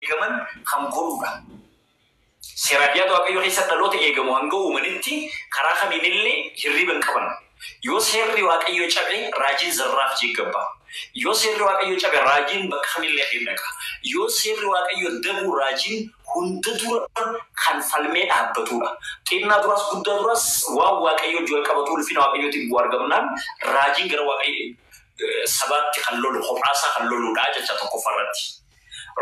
Eegaman kan godhudha. Seeraaf yaada Waaqayyoo keessa dhaloota eegamu hanga uumanitti karaa kamiinillee hirriba hin qaban. Yoo seerri Waaqayyoo cabe, raajiin zarraaf jeeggabba. Yoo seerri Waaqayyoo cabe, raajiin bakka kamillee hin dhaqa. Yoo seerri Waaqayyoo dabu, raajiin hunda dura kan falmee dhaabbatudha. Xinnaa duraas guddaa duraas waan Waaqayyoo wal qabatu ulfina Waaqayyootiin bu'aa argamnaan raajiin gara Waaqayyo sabaatti kan lolu, kophaasaa kan loludha jecha tokkoffaarratti.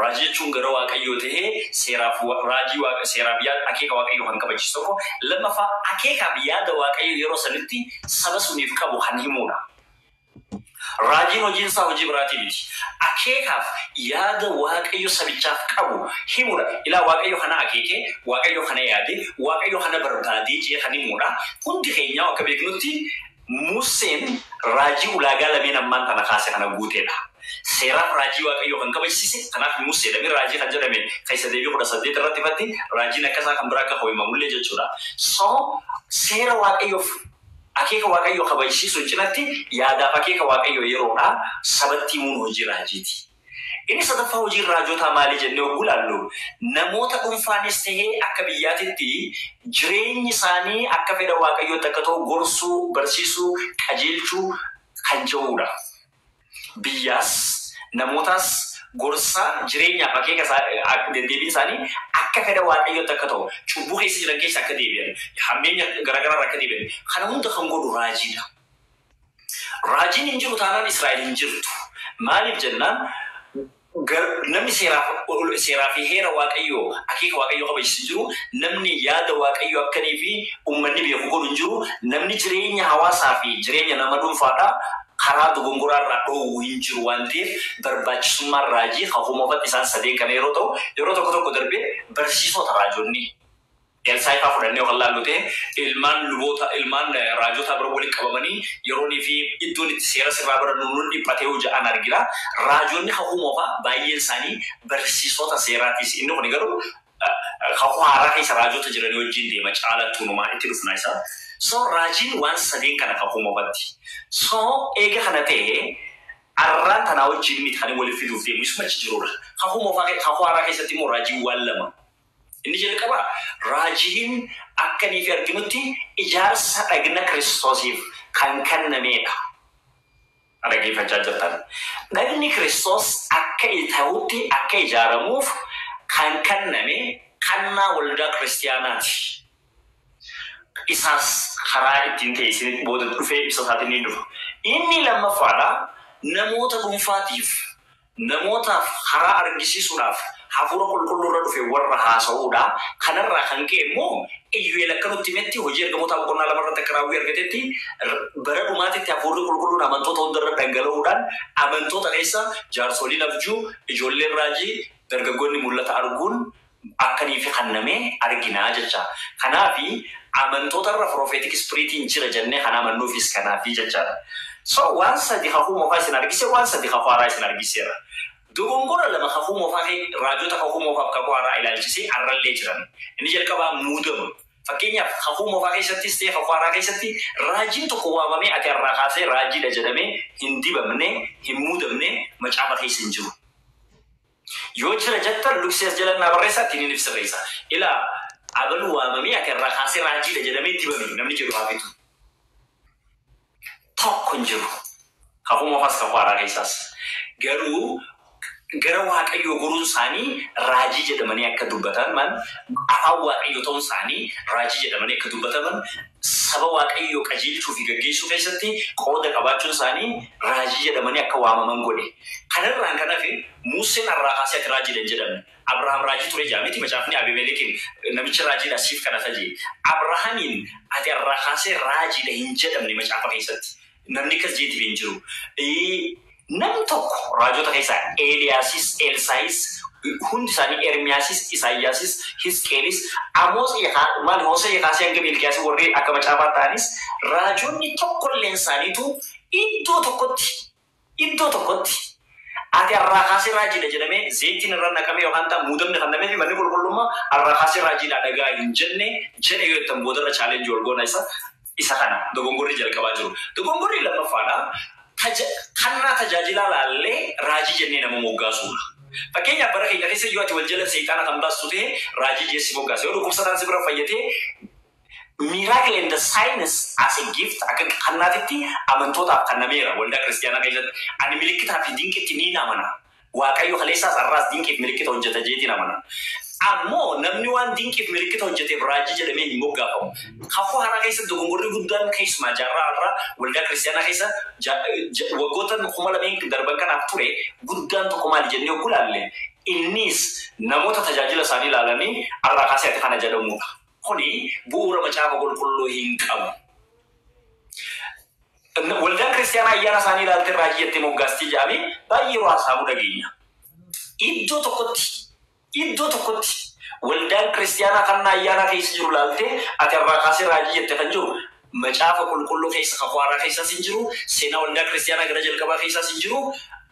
Raajii jechuun gara Waaqayyoo tahee seeraaf raajii waaqa seeraaf yaada akeeka Waaqayyoo kan kabachiisu tokko. Lammaffaa, akeekaaf yaada Waaqayyoo yeroo sanitti saba suniif qabu kan himudha. Raajiin hojiin isaa hojii biraatii miti. Akeekaaf yaada Waaqayyo sabichaaf qabu himudha. Ilaa, Waaqayyo kana akeekee, Waaqayyo kana yaade, Waaqayyo kana barbaadee jee kan himudha. Hundi keenyaa akka beeknutti Museen raajii ulaagaa lameen ammaan tana kaase kana guuteedha. Seeraaf raajii Waaqayyoo kan kabajsiise, kanaaf Musee dhamir raajii kan jedhame keessa deebii 18 irratti ifatti raajiin akkasaa kan biraa akka himamullee jechuudha. So seera Waaqayyoof akeeka Waaqayyoo kabajsiisuun cinatti yaadaaf akeeka Waaqayyoo yeroodha sabatti himuun hojii raajiiti. Inni sadaffaa, hojii raajotaa maali jennee yogguu ilaallu, namoota dhuunfaanis tahee akka biyyaatitti jireenyi isaanii akka fedha Waaqayyootti akka ta'u gorsuu, barsiisuu, qajeelchuu kan jedhudha. Biyyaas namootaas gorsaa jireenyaaf akeeka deddeebiin isaanii akka fedha Waaqayyootti akka ta'u, cubbuu keessa jiran keessa akka deebi'an, hammeenya garaagaraa akka deebi'an, kana hunda kan godhu raajiidha. Raajiin hin jiru taanaan Israa'el hin jirtu. Maaliif jennaan, namni seeraa fi heera Waaqayyoo, akeeka Waaqayyoo kabachiisu hin jiru. Namni yaada Waaqayyoo akkanii fi uummanni beeku godhu hin jiru. Namni jireenya hawaasaa fi jireenya nama dhuunfaadhaa karaa dogongoraa irraa dhoowwu hin jiru waan ta'eef, barbaachisummaan raajii kakuu moofatti isaan sadeen kana yeroo ta'u, yeroo tokko tokko darbee barsiisota raajonni. Elsaa'i fa'aa fudhannee yookaan laallu ta'e, ilmaan luboota, ilmaan raajotaa bira walitti qabamanii yeroonii fi iddoon itti seera sirraa barannu nun dhiphatee hoja'an argina. Raajonni kakuu moofaa baay'een isaanii barsiisota seeraatis. Inni kun garuu kakuu haaraa keessa raajota jiranii wajjin deema, caalattuu numaa itti dhufna isa. So raajiin waan sadeen kana kakuu moofatti. So eega kana ta'e, arraan tanaa wajjin miti kan waliif fiduuf deemu, isuma achi jirudha. Kakuu moofaa, kakuu haaraa keessatti immoo raajiin waan lama. Inni jalqabaa, raajiin akka nii fi arginutti ijaarsa dhagna Kiristoosiif kan kennamedha. Dhaggeeffachaa jirtan. Dhagni Kiristoos akka ta'utti akka ijaaramuuf kan kenname kannaa waldaa kiristiyaanaati. Isaas karaa ittiin ta'e isin booda dhufee ibsa isaatiin ni dhufa. Inni lammaffaadha, namoota dhuunfaatiif, namootaaf karaa argisiisuudhaaf hafuura qulqulluu irra dhufe warra haasa'uudha. Kanarraa kan ka'e immoo Iyyu'eel akka nutti himetti, hojii ergamoota boqonnaa 2 irratti akka raawwii argatetti, bara dhumaatitti hafuurri qulqulluun amantoota hundarra dhangala'uudhaan amantoota keessa jaarsoliin abjuu, ijoolleen raajii, dargaggoonni mul'ata arguun akkanii fi kannamee arginaa jecha. Kanaafi amantoota irra prophetic spiritiin jira jennee kan amannuufis kanaafi jechaadha. So waan sadi kakuu moofaa isin argise, waan sadi kakuu haaraa isin argiseera. Dogongora lama kakuu moofaa raajota kakuu moofaaf kakuu haaraa ilaalchisee arrallee jiran. Inni jalqabaa muudama. Fakkeenyaaf, kakuu moofaa keessattis ta'e kakuu haaraa keessatti raajiin tokko waamamee ati har'aa kaasee raajiidha jedhamee hin dibamne, hin muudamne, macaafa keessa hin jiru. Yoo jira jettan luksii as jala naa barreessaa, ittiin hin ibsirreessa. Ilaa, abalu waamamee ati har'aa kaasee raajiidha jedhamee dibame namni jedhu haafitu. Tokko hin jiru. Kakuu moofaas kakuu haaraa keessaas. Garuu gara Waaqayyoo goruun isaanii raajii jedhamanii akka dubbataman, afaan Waaqayyoo ta'uun isaanii raajii jedhamanii akka dubbataman, saba Waaqayyoo qajeelchuu fi gaggeessuu keessatti qooda qabaachuun isaanii raajii jedhamanii akka waamaman godhe. Kanarraan kan hafe Museen har'aa kaasee ati raajiidha hin jedhamne. Abrahaam raajii ture jaamiti macaafni, Abimeelekiin namichi raajiidha siif kadhata jee. Abrahaamiin ati har'aa kaasee raajiidha hin jedhamne macaafa keessatti. Namni akkas jeetiif hin jiru. Namni tokko raajota keessaa Eeliyaasis, Elsaayis, hundi isaanii, Ermiyaasis, Isaayyaasis, Hisqeelis, Amoos, maal, Hosee kaasee hanga Miilkiyaasii warri akka macaafaa ta'anis, raajonni tokkolleen isaaniitu iddoo tokkotti ati har'aa kaasee raajiidha jedhamee zayitiin irra naqamee yookaan ta'a muudamni kan namee fi manni qulqullummaa har'aa kaasee raajiidha dhagaa hin jenne jedhe. Yoo jettan boodarra challenge wal goona. Isa kana dogongorri jalqabaa jiru. Dogongorri lammaffaadha. Kannaa tajaajilaa laallee raajii jennee nama moggaasuudha. Fakkeenyaaf bara keenya keessa yoo ati wal jala seexaana kan baastu ta'e raajii jeessi moggaasa. Yoo dhukkubsataan si bira fayyatee miracle and the science as a gift akka kannaatitti amantootaaf kennameera waldaa kiristiyaanaa keessatti. Ani milikitaa fi dinqitti ni amana. Waaqayyo kaleessaas har'aas dinqiif milikita hojjeta jeetiin amana. Ammoo namni waan dinqiif milikita hojjeteef raajii jedhamee hin moggaafamu. Kakuu haaraa keessatti dogongorri guddaan keessumaa jaarraa har'aa waldaa kiristiyaanaa keessa waggoota 2000 darban kanaaf ture guddaan tokko maali jennee yogguu ilaalle innis namoota tajaajila isaanii ilaalanii har'aa kaasee ati kana jedhamudha. Kuni bu'uura macaafa qulqulluu hin qabu. Waldaan kiristiyaanaa ayyaana isaanii ilaalte raajii jettee moggaastii jedhamee baay'ee yeroo haasa'amu dhageenya. Iddoo tokkotti waldaan kiristiyaanaa kan ayyaana keessa jiru ilaalte ati har'aa kaasee raajii jette kan jiru macaafa qulqulluu keessa kakuu haaraa keessas hin jiru, seenaa waldaa kiristiyaanaa gara jalqabaa keessas hin jiru.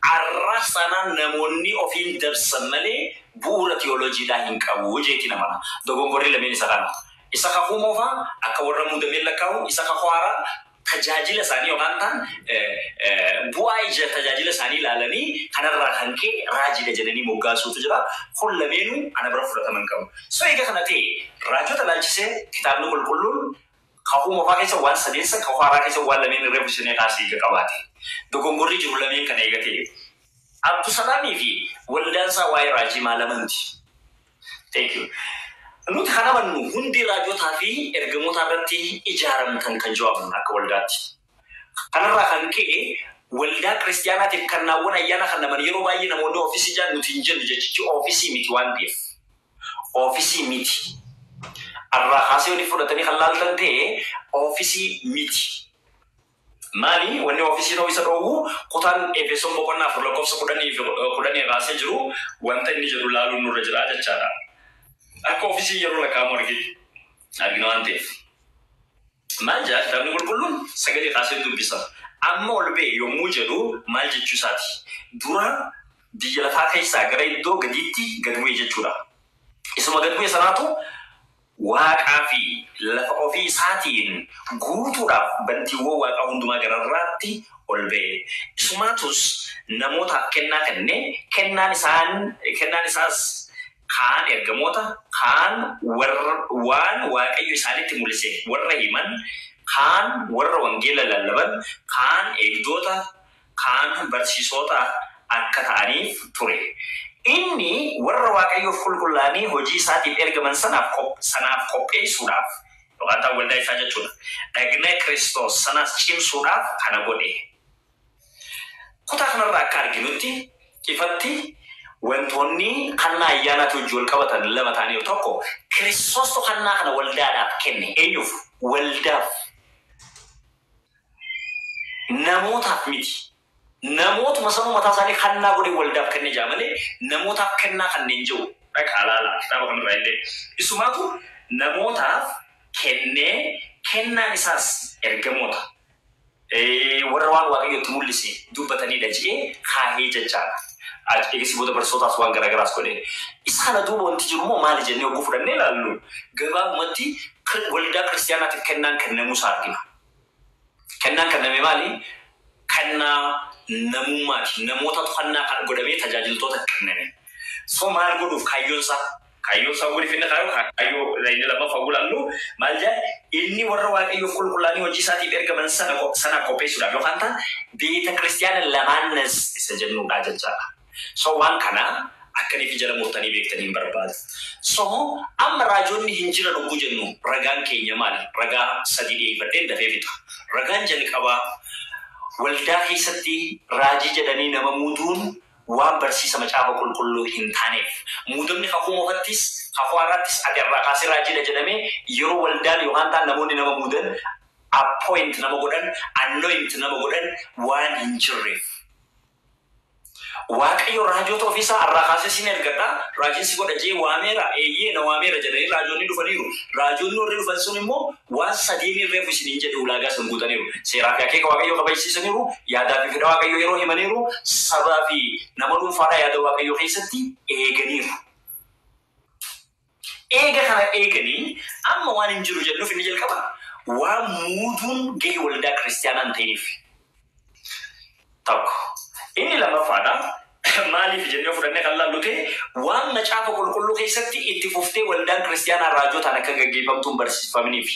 Har'a sana namoonni ofiin dabsan malee bu'uura tiyooloojiidhaa hin qabu jeetii namana. Dogongorri lameen isa kana. Isa kakuu moofaa akka warra muudameen lakkaa'u, isa kakuu haaraa tajaajila isaanii yookaan ta'an bu'aa ija tajaajila isaanii ilaalanii kanarraa kan ka'e raajiidha jedhanii moggaasuutu jira. Kun lameenuu ana bira fudhataman qabu. So egaa kana ta'e raajota ilaalchisee kitaabni qulqulluun kakuu moofaa keessa waan sadeensa, kakuu haaraa keessa waan lameen irra buusinee kaasee eega qabaate. Dogongorri jiru lameen kana eega ta'e. Abdusalaamii fi waldaan isaa waa'ee raajii maal amanti? Thank you. Nuti kan amannu hundi raajotaa fi ergamoota irratti ijaaramtan kan jiru akka waldaatti. Kanarraa kan ka'e waldaa kiristiyaanaatiif kennaawwan ayyaana kan naman yeroo baay'ee namoonni oofisii jaan nuti hin jennu, jechichi oofisii miti waan ta'eef. Oofisii miti. Arraa kaasee olii fudhatanii kan laaltan ta'e oofisii miti. Maali wanni oofisii ta'uu isa dhoowwu? Kutaan Efesoon boqonnaa 4 lakkoofsa 10 fi 10 kaasee jiru wanta inni jedhu laaluun nurra jira jechaadha. Akka oofisii yeroo lakkaa'amu argina waan ta'eef. Maal jedha kitaabni qulqulluun? Sagalee kaasee dubbisa. Amma ol ba'e yommuu jedhu maal jechuu isaati? Dura biyya lafaa keessaa gara iddoo gadiitti gad bu'e jechuudha. Isuma gad bu'e sanaatu waaqaa fi lafa ofii isaatiin guutuudhaaf bantiiwwan waaqaa hundumaa gararraatti ol ba'e. Isumaatus namootaaf kennaa kenne, kennaan isaas kaan ergamoota, kaan warra waan Waaqayyo isaanitti mul'ise warra himan, kaan warra wangeela lallaban, kaan eegdota, kaan barsiisota akka ta'aniif ture. Inni warra Waaqayyoof qulqullaa'anii hojii isaatiif ergaman sanaaf qopheessuudhaaf yookaan ta'an waldaa isaa jechuudha. Dhagna Kiristoos sanaas cimsuudhaaf kana godhe. Kutaa kanarraa akka arginutti ifatti wantoonni kannaa ayyaanaatti hojii wal qabatan lama ta'anii, tokko Kiristoostu kannaa kana waldaadhaaf kenne. Eenyuuf? Waldaaf. Namootaaf miti. Namootuma sanuu mataa isaanii kannaa godhee waldaaf kenne jaa malee namootaaf kennaa kanneen jiru. Dhaqaa laala kitaaba kanarraa illee. Isumaatu namootaaf kennee, kennaan isaas ergamoota. Warra waan Waaqayyotti mul'ise dubbatanidha jedhee kaahee jechaadha. Eegasi booda barsiisotaas waan garaagaraas godhee. Isa kana duuba wanti jiru immoo maali jennee yogguu fudhannee ilaallu gabaabumatti waldaa kiristaanaatiif kennaan kennamuu isaa argina. Kennaan kenname maali? Kennaa namummaati. Namootatu kennaa kan godhamee tajaajiltoota kenname. So maal godhuuf kaayyoon isaa? Kaayyoo isaa godhi finna kaayyoo kaayyoo inni lammaffaa gulaallu maal jedha? Inni warra Waaqayyoof qulqullaa'anii hojii isaatiif ergaman sana qopheessuudhaaf yookaan ta'an beeta kiristiyaana lamaannas isa jennuudha jechaadha. So waan kana akkaniif jala murtanii beektanii hin barbaadu. So amma raajonni hin jiran hogguu jennu ragaan keenya maali? Ragaa sadi dhiyeeffadheen dafee fixa. Ragaan jalqabaa, waldaa keessatti raajii jedhanii nama muuduun waan barsiisa macaafa qulqulluu hin taaneef, muudamni kakuu moofattis kakuu haaraattis ati irraa kaasee raajiidha jedhamee yeroo waldaan yookaan ta'an namoonni nama muudan, appoint nama godhan, anoint nama godhan waan hin jirreef. Waaqayyo raajota ofiisaa irraa kaasee sin ergadha, raajiin si godha jee waameera, eeyyee na waameera jedhanii raajonni dhufaniiru. Raajonni warri dhufan sun immoo waan sadiin reefu isiniin jedhe ulaagaa sun guutaniiru. Seeraa fi akeeka Waaqayyoo kabachiisaniiru, yaadaa fi fedha Waaqayyoo yeroo himaniiru, sabaa fi nama dhuunfaadhaa yaada Waaqayyoo keessatti eeganiiru. Eega kana eeganii amma waan hin jiru jennuuf inni jalqaba waan muuduun gahee waldaa kiristiyaanaa hin ta'iniif. Tokko. Inni lammaffaadha. Maaliif jennee fudhannee kan laallu ta'e, waan Macaafa Qulqulluu keessatti itti fuftee waldaan kiristiyaanaa raajotaan akka gaggeeffamtu hin barsiifamniif.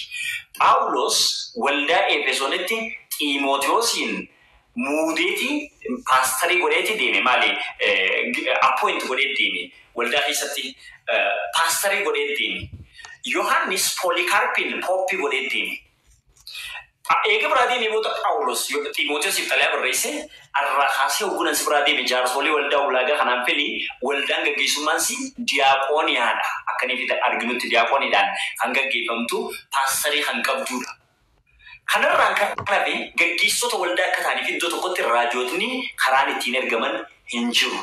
Phaawulos waldaa Efesoonitti Xiimotewosiin muudeeti paastarii godheeti deeme, maali, appoint godhee deeme, waldaa keessatti paastarii godhee deeme. Yohaannis Poolikaarpiin pooppii godhee deeme. Eega biraa deemee booda Phaawulos Xiimotewosiif xalayaa barreesse, "Arraa kaasee hoggunan si biraa deeme jaarsolii waldaa ulaagaa kanaan fili, waldaan gaggeessummaan si diyaaqooniyaadha." Akkaniif arginutti diyaaqooniidhaan kan gaggeeffamtu, paastarii kan qabdudha. Kanarraan kan hafe gaggeessitoota waldaa akka ta'aniif iddoo tokkotti raajotni karaan ittiin ergaman hin jiru.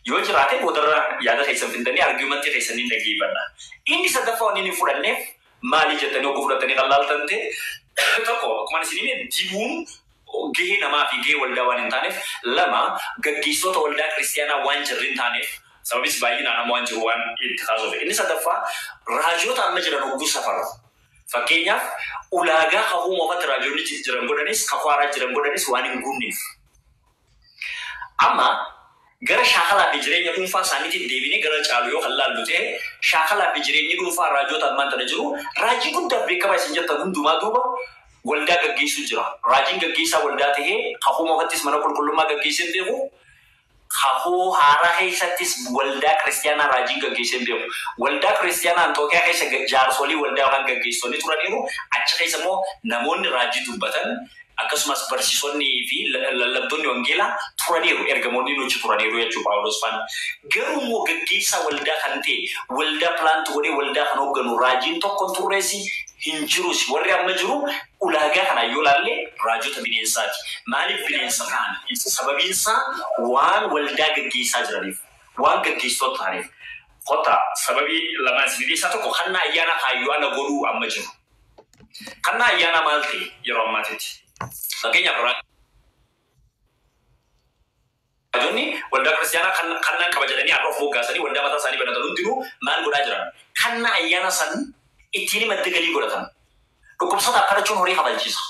Yoo jiraate boodarra yaada keessan fidanii argumentii keessan ni dhaggeeffanna. Inni sadaffaa wanni inni fudhanneef maali jettanii hogguu fudhatanii kan laaltan ta'e, tokko, akkuma isin hime, dibuun gahee namaa fi gahee waldaa waan hin taaneef; lama, gaggeessitoota waldaa kiristiyaanaa waan jirri hin taaneef, sababis baay'inaan amma waan jiru waan itti kaasuuf. Inni sadaffaa, raajota amma jiran hogguu safaru. Fakkeenyaaf, ulaagaa kakuu moofatti raajonni jiran godhanis kakuu haaraa jiran godhanis waan hin guunneef. Amma gara shaakalaa fi jireenya dhuunfaa isaaniitiin deebinee gara caalu yoo kan laallu ta'e, shaakalaa fi jireenyi dhuunfaa raajota ammaan tana jiru, raajii guddaaf beekamaa isin jettan hundumaa duuba waldaa gaggeessuu jira. Raajiin gaggeessaa waldaa tahee kakuu moofattis mana qulqullummaa gaggeessee hin beeku. Kakuu haaraa keessattis waldaa kiristiyaanaa raajiin gaggeessee hin beeku. Waldaa kiristiyaanaa Antookiyaa keessa jaarsolii waldaa yookaan gaggeessitoonni turaniiru. Achi keessa immoo namoonni raajii dubbatan, akkasumas barsiisonni fi lallabdoonni wangeelaa turaniiru. Ergamoonni nuchi turaniiru jechuudha, Phaawulos faana. Garuu immoo gaggeessaa waldaa kan ta'e, waldaa plant godhee waldaa kan hoogganu raajiin tokko hin turreessi, hin jirus. Warri amma jiru ulaagaa kana yoo laalle raajota bineensaati. Maaliif bineensa ta'an? Sababiinsaa waan waldaa gaggeessaa jiraniif, waan gaggeessitoota ta'aniif. Kottaa sababii lamaan isin dhiyeessaa: tokko, kannaa ayyaana kaayyoo ala godhuu amma jiru. Kannaa ayyaanaa maal ta'e yeroo ammaatitti? Fakkeenyaaf, raajonni waldaa kiristiyaanaa kannaan qaba jedhanii har'a of moggaasanii waldaa mataa isaanii banatan hundinuu maal godhaa jiran? Kannaa ayyaana san ittiin madda galii godhatan. Dhukkubsataaf kadhachuun horii kafalchiisa.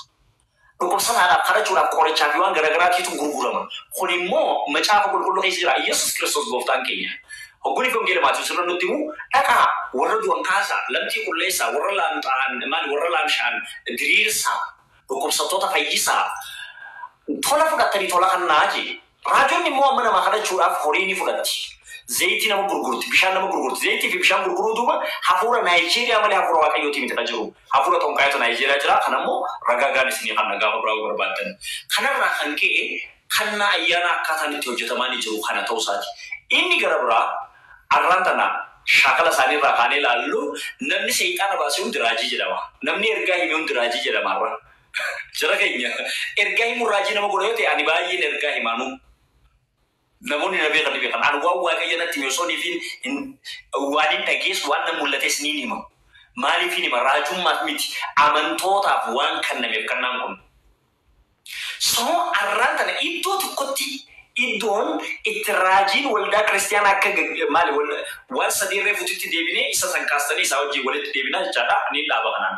Dhukkubsataadhaaf kadhachuudhaaf qorichaa fi waan garaagaraatiitu gurgurama. Kun immoo Macaafa Qulqulluu keessa jira. Yesus Kiristoos gooftaan keenya hoggunii fi wangeela Maatiyoos irra nutti himu, "Dhaqaa warra du'an kaasaa, lamxii qulleessaa, warra laamxa'an maali, warra laamshaan diriirsaa, dhukkubsattoota fayyisaa, tola fudhattanii tola kannaa" jee. Raajonni immoo amma nama kadhachuudhaaf horii ni fudhatti. Zayitii nama gurgurti, bishaan nama gurgurti. Zayitii fi bishaan gurguruu duuba hafuura Naayijeeriyaa malee hafuura Waaqayyooti miti kan jiru. Hafuura xonqaayatu Naayijeeriyaa jira. Kan ammoo ragaa gaan isinii kan gaafa biraa barbaaddan. Kanarraa kan ka'e kannaa ayyaana akkaataan itti hojjetamaa ni jiru kana ta'uu isaati. Inni gara biraa, arraan tana shaakala isaanii irraa kaanee ilaallu, namni seexaana baasee hundi raajii jedhama. Namni ergaa hime hundi raajii jedhama har'a. Jara keenya, ergaa himuun raajii nama godha yoo ta'e, ani baay'een ergaa himaanuu. Namoonni na beekan ni beekan. Ani waan Waaqayyo natti hime osoo niifiin waan hin dhageessu, waan na mul'ates niin hima. Maaliif hin hima? Raajummaaf miti. Amantootaaf waan kennameef kannaan kun. So arraan tana iddoo tokkotti iddoon itti raajiin waldaa kiristiyaanaa akka maali, waan sadii reefutitti deebinee isa san kaastanii isaa wajjin walitti deebinaa jechaadha. Ni dhaaba kanaan.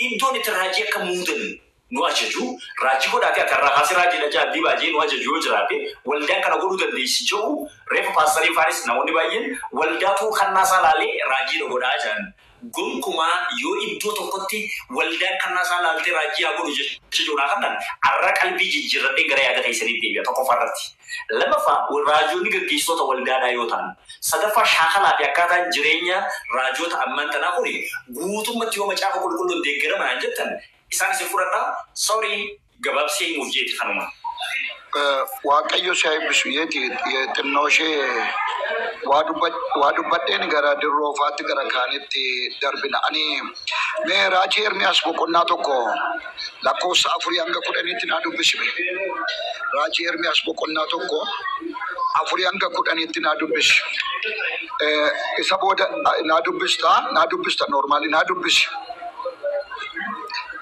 Iddoon itti raajii akka muudan nu ajaju, raajii godhaate, ati har'aa kaasee raajiidha jaallii baajee nu ajaju yoo jiraate, waldaan kana godhuu dandeessi jedhu, reefu paastariin faanis namoonni baay'een waldaatu kannaa isaa laalee raajiidha godhaa jiran. Gonkumaa yoo iddoo tokkotti waldaan kannaa isaa laaltee raajii haa godhu jechuudha kannan har'a qalbii jijjiirradhee gara yaada keessaniitti deebi'a tokkoffaa irratti. Lammaffaa, raajonni gaggeessitoota waldaadhaa yoo ta'an. Sadaffaa, shaakalaa fi akkaataan jireenya raajota ammaan tanaa kuni guutummatti yoo Macaafa Qulqulluun deeggarama naan jettan, isaan isin fudhadhaa. Sorry, gabaabsee himuuf jeeti kanuma. Waaqayyo si haa eebbisu. Yeeti xinnoo ishee waa dubbadheen gara dirroofaatti gara kaanitti darbina. Ani mee raajii Ermiyaas boqonnaa 1 lakkoofsa 4 hanga 10tti naa dubbisime. Raajii Ermiyaas boqonnaa 1 4 hanga 10tti naa dubbisi. Isa booda naa dubbista, normally naa dubbisi.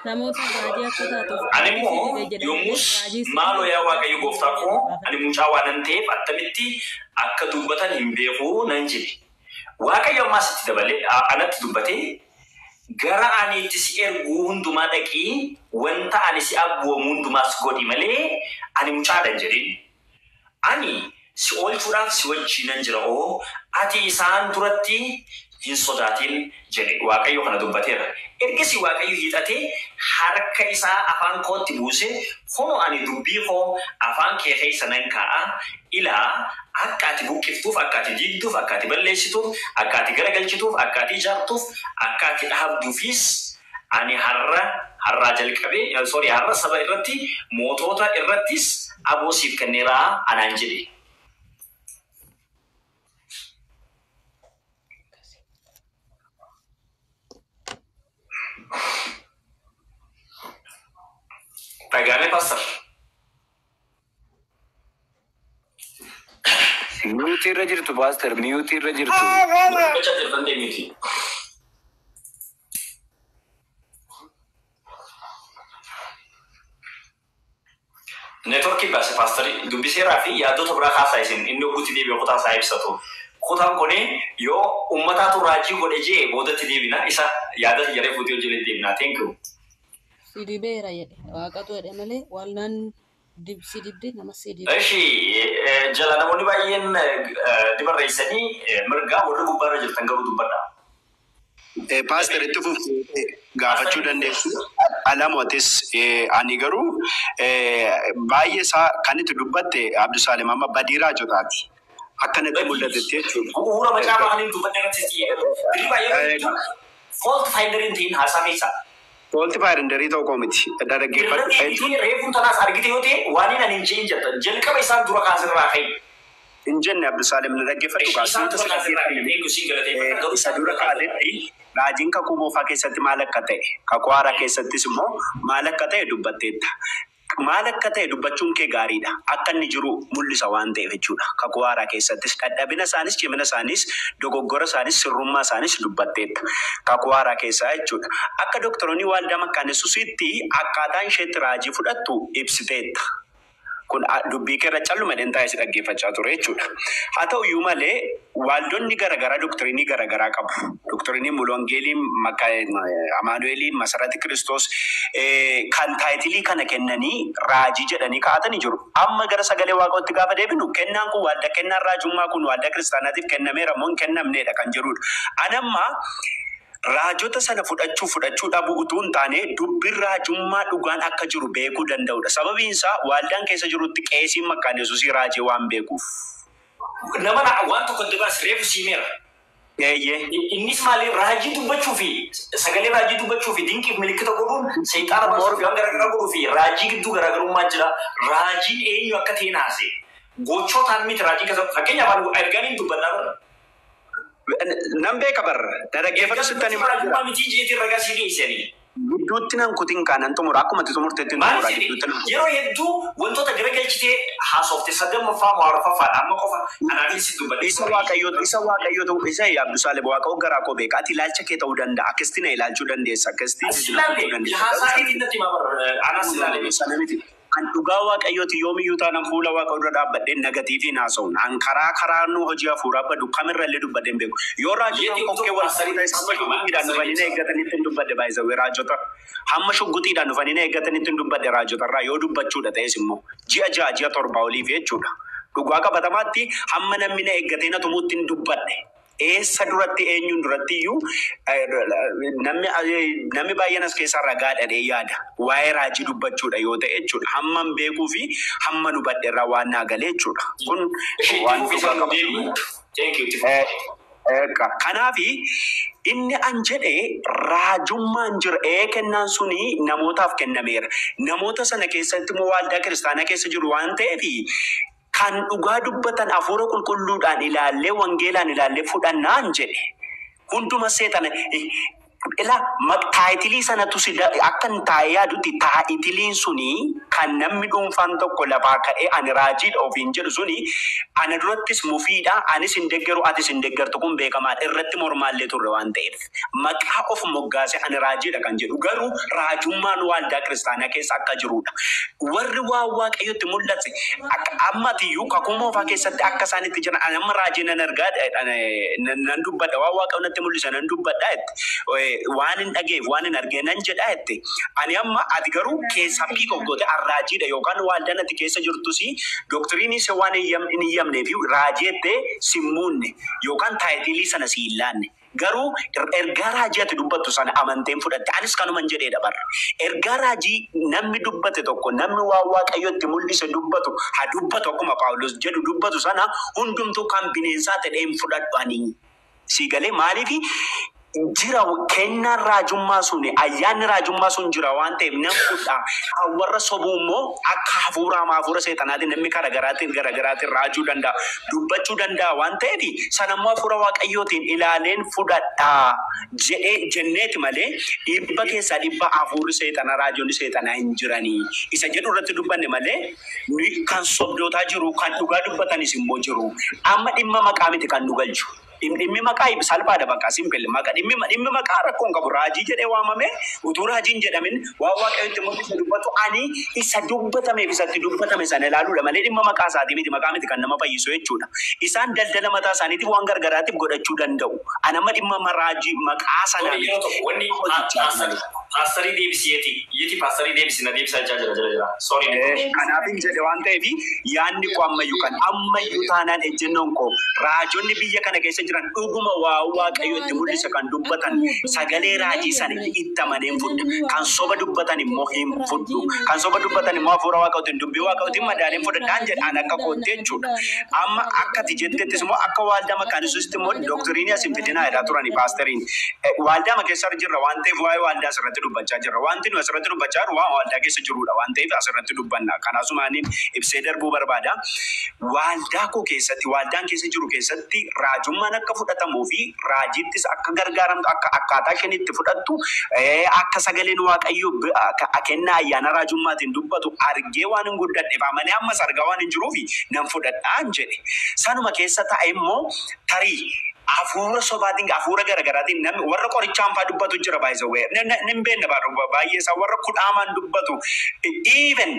Namoota raajii akka taatuuf Ani immoo yommus, "Maaloo yaa Waaqayyo gooftaa koo, ani mucaa waanan ta'eef attamitti akka dubbatan hin beeku" nan jedhe. Waaqayyo ammaas itti dabalee anatti dubbatee, "Gara ani itti si ergu hundumaa dhaqii, wanta ani si abboomu hundumaas godhi malee ani mucaadha hin jedhin. Ani Si oolchuudhaaf si wajjinan jira oo ati isaan duratti hin sodaatin jedhe. Waaqayyo kana dubbateera. Ergasii Waaqayyo hiixatee harka isaa afaan kootti buuse, kunoo ani dubbii koo afaan kee keessa nan kaa'a, ilaa akka ati buqqiftuuf, akka ati diigduuf, akka ati balleessituuf, akka ati garagalchituuf, akka ati ijaartuuf, akka ati dhaabduufis ani har'a har'aa jalqabee, sorry, har'a saba irratti mootota irrattis aboo siif kenneeraa anaan jedhe. Dhagaame, Pastor. Mute irra jirtu, Pastor, mute irra jirtu. Dubbachaa jirtan deemiti. Networkii baase paasterii dubbiseeraa fi yaadota biraa kaasaa isin inni ogguutti deebi'e kutaa isaa ibsatu. Kutaan kun yoo uummataatu raajii godhe jee boodatti deebina, isa yaadata jedhee fuutee hojii deebina. Thank you. Si dibeera jedhe, waaqatu jedhe malee walnaan si dibde nama si dibde. Ishi jala namoonni baay'een ni barreessanii mirgaa warri gubbaarra jirtan garuu dubbadha. Paaster, itti fuftee gaafachuu dandeessu. Alamotis ani garuu baay'ee isaa kan itti dubbatte, Abdusaalem, amma badii raajotaati. Akka natti mul'atetti jechuudha. Bu'uura macaafa kan inni dubbadhe irratti xiyyeeffatu. Dirribii yeroo fault finder hin ta'in haasaa keessaa. Fault finderii ta'uu koo miti. Irra Dhaggeeffadhu. deebitee reefuun tanaas argite yoo ta'e waan inni ani hin jeen jettan jalqaba isaan dura kaasirraa ka'e. Hin jenne, Abdusaalem, na dhaggeeffadhu. Isaan dura kaasirraa ka'e. Eegu siin galateeffadha. Garuu Isa dura kaasetti raajiin kakuu moofaa keessatti maal akka ta'e, kakuu haaraa keessattis immoo maal akka ta'e dubbatteetta. Maal akka ta'e dubbachuun kee gaariidha. Akka inni jiru mul'isa waan ta'eef jechuudha. Kakuu haaraa keessattis dadhabina isaanis, cimina isaanis, dogoggora isaanis, sirrummaa isaanis dubbatteetta. Kakuu haaraa keessaa jechuudha. Akka doktoroonni waldaa Makkaana Yesuusitti akkaataan isheetti raajii fudhattu ibsiteetta. Kun dubbii kee irra calluma taa'ee si dhaggeeffachaa ture jechuudha. Haa ta'u iyyuu malee waaldonni garaagaraa doctrineii garaagaraa qabu. Doctrineii Mulwangeelii, Amaanu'eelii, Masarati Kiristoos kan titleii kana kennanii raajii jedhanii kaa'atanii jiru. Amma gara sagalee Waaqootti gaafa deebinu, kennaan kun waaldaa kennaan raajummaa kun waaldaa kiristaanaatiif kennameera moo hin kennamneedha kan jedhudha. Anamma raajota sana fudhachuu dhabuu utuu hin taane, dubbiin raajummaa dhugaan akka jiru beekuu danda'udha. Sababiin isaa waaldaan keessa jirutti qeesiin Makkaan Yesuusii raajii waan beekuuf. Nama waan tokko dabaas reefu siimeera. Eeyyee. Innis maali, raajii dubbachuu fi sagalee raajii dubbachuu fi dinqiif milikkita godhuun seexaana baasuu fi waan garaagaraa godhuu fi raajii gidduu garaagarummaa jira. Raajiin eenyu akka ta'e naase. Gochootaan miti raajiin keessa, fakkeenyaaf ani ergaan hin dubbannaa bara. Nan beeka barra. Na dhaggeeffatu sittan himaa jira. Raajummaa miti jeetiin ragaa sii dhiyeessanii. Gidduutti nan kutin kaanan xumura. Akkuma itti xumurteetti hin Maal xumura. jedhe Gidduutti nan kutin. yeroo hedduu wantoota garagalchitee haasofte sadammaffaa moo arfaffaadha amma qofa anaafis si dubbadhe. Isa Waaqayyootu isa Abdusaalem, Waaqayyo garaa koo beeka. Ati ilaalcha kee ta'uu danda'a. Akkasitti na ilaalchuu dandeessa. Akkasitti As ilaalle haasaa keetiin natti himaa bara anaas ilaalle. Sana miti. An dhugaa Waaqayyooti, yoomiyyuu taanaan fuula Waaqa dura dhaabbadhee negativeii haasa'uun. An karaa nu hojii hafuuraa badu kamirra illee dubbadhee hin beeku. Yoo raajotaan Yeetii kokkee wal fuudha isa hamma shugguxiidhaan dhufanii na eeggatanitti hin dubbadhe baay'isawee raajota. Hamma shugguxiidhaan dhufanii na eeggatanitti hin dubbadhe raajotarraa yoo dubbachuudha ta'es immoo ji'a 6, ji'a 7 oliif jechuudha. Dhugaa qabatamaatti hamma namni na eeggatee na tumuutti hin dubbadhe. Eessa duratti, eenyuun duratti iyyuu namni baay'een as keessaa ragaa dhadhee yaada. Waa'ee raajii dubbachuudha yoo ta'e jechuudha. Hamman beekuu fi hamma hubadhe irraa waan naa galee jechuudha. Kun waan dhugaa qabatu. Thank you. Kanaafi inni an jedhe raajummaan jira ee kennaan suni namootaaf kennameera. Namoota sana keessatti immoo waaldaa kiristaanaa keessa jiru waan ta'eef, kan dhugaa dubbatan hafuura qulqulluudhaan ilaallee, wangeelaan ilaallee fudhannaan jedhe. Hunduma seexana ilaa titleii sanatu si akka hin taa'ee yaadutti, titleiin suni kan namni dhuunfaan tokko lafaa ka'ee ani raajiidha ofiin jedhu suni ana durattis mufiidha, anis hin deeggaru, atis hin deeggartu, kun beekamaadha, irratti mormaallee turre waan ta'eef maqaa of moggaase ani raajiidha kan jedhu garuu raajummaan waaldaa kiristaanaa keessa akka jirudha. Warri waan Waaqayyotti mul'ate ammatiyyuu kakuu moofaa keessatti akka isaan itti jiran, ani amma raajii nan argaa nan dubbadha, waan Waaqayyo natti mul'ise nan dubbadha jette. Waan hin dhageef waan hin argee nan jedha jette. Ani amma ati garuu keessaa pick goote arraajiidha yookaan waaldaan ati keessa jirtus doctrine isa waan hin hiyyamnee fi raajii jettee simmuunne yookaan title sana si hin laanne. Garuu ergaa raajii ati dubbattu sana amanteen fudhatte. Anis kanuman jedheedha barra. Ergaa raajii namni dubbate tokko, namni waan Waaqayyotti mul'ise dubbatu haa dubbatu, akkuma Paawulos jedhu dubbatu sana hundumtuu kan bineensaa ta'ee hin fudhadhu ani. Si galee? Maaliifi jira kennaan raajummaa sun, ayyaanni raajummaa sun jira waan ta'eef nan fudha. Kan warra sobuu immoo akka hafuura hamaa, hafuura seexanaatiin namni karaa garaatiin gara garaatiin raajuu danda'a, dubbachuu danda'a waan ta'eef sana immoo hafuura Waaqayyootiin ilaaleen fudhadha jedhee jenneeti malee 100% hafuurri seexanaa, raajonni seexanaa hin jiranii isa jedhu irratti dubbanne malee nuyi kan sobdootaa jiru, kan dhugaa dubbatanis immoo jiru. Amma dhimma maqaa miti kan nu galchu. Dhimmi maqaa salphaadha, bakka simple. Maqaa dhimmi maqaa rakkoo hin qabu. Raajii jedhee waamame utuu raajiin jedhamin waan Waaqayyotti mul'ise dubbatu, ani isa dubbatameef isatti dubbatame sana ilaaluudha malee dhimma maqaa isaatii miti, maqaa miti kan nama fayyisu jechuudha. Isaan daldala mataa isaaniitiif waan gargaraatiif godhachuu danda'u. Ani amma dhimma raajii maqaa sanaa Yeroo tokko wanni paastarii deebisi yeeti. Yeeti paastarii deebisi, na deebisaa jechaa jira. Sorry. Kanaaf hin jedhe waan ta'eef yaadni koo ammayyuu kan ammayyuu taanaan ejjennoon koo raajonni biyya kana keessa jiran dhuguma waa Waaqayyo itti mul'ise kan dubbatan sagalee raajii sana itti amaneen fudhu. Kan soba dubbatan immoo hin fudhu. Kan soba dubbatan immoo hafuura Waaqayyootiin, dubbii Waaqayyootiin madaaleen fudhadhaan jedhaan akka kootti jechuudha. Amma akka ati jettettis immoo akka waaldaa Makaanisuusitti immoo doctrine as hin fidinaa jedhaa turani paasteriin. Waaldaa keessa jirra waan ta'eef waa'ee waaldaa asirratti dubbachaa jirra. Wanti nu asirratti dubbachaa jirru waan waaldaa keessa jirudha waan ta'eef asirratti dubbanna. Kanaasumaaniin ibsee darbuu barbaada. Waaldaa koo keessatti, waaldaan keessa jiru keessatti raajummaan akka fudhatamuu fi raajiittis akka gargaaramtu, akka akkaataa isheen itti fudhattu, akka sagaleen Waaqayyoo kennaa ayyaana raajummaatiin dubbatu argee waan hin guddadheef malee ammas argaa waan hin jiruufi nan fudhadhaan jedhe. Sanuma keessa taa'e immoo tarii hafuura sobaatiin, hafuura garaagaraatiin namni warra qorichaan faa dubbatu jira baay'isawee. Nin beekna baay'ee isaa warra kudhaamaan dubbatu. Even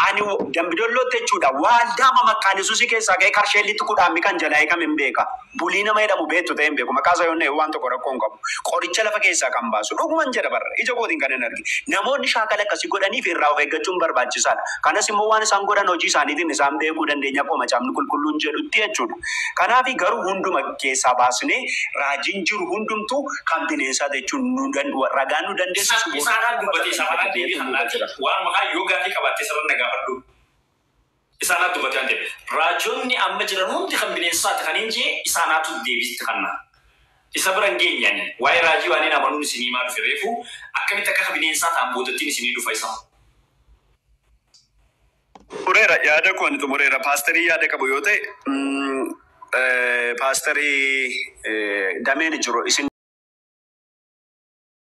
ani Dambidollootti jechuudha waaldaa Makkaanisuusii keessaa ka'ee Karsheellitti kudhaammi kan jalaa eegame hin beeka. Bulii nama jedhamu beektu ta'e hin beeku. Maqaa isaa yoon waan tokko rakkoo hin qabu. Qoricha lafa keessaa kan baasu. Dhuguman jedha barra. Ija kootiin kan hin arge. Namoonni shaakala akkasii godhaniif irraa of eeggachuun barbaachisaadha. Kanas immoo waan isaan godhan hojii isaaniitiin isaan beekuu dandeenya akkuma Macaafni Qulqulluun jedhutti jechuudha. Kanaaf garuu hunduma keessaa baasnee raajiin jiru hundumtuu kan bineensaa jechuun nu ragaan nu dandeessisu. Isaanaan dubbatee isaanaan deebii kannaati. Waan maqaa yoo gaafii qabaatte sarara na gaafadhu. Isaanaat dubbatee waan ta'eef. Raajonni amma jiran hundi kan bineensaati kan hin jee isaanaatu deebisitti kanna. Isa bira hin geenyani. Waa'ee raajii waan hin amanuun isinii himaa dhufe reefu akkamitti akka bineensaa ta'an boodattiin isinii dhufa isa. Xumureera, yaada koo ani xumureera. Paasterii yaada qabu yoo ta'e, paasterii dameen jiru isin.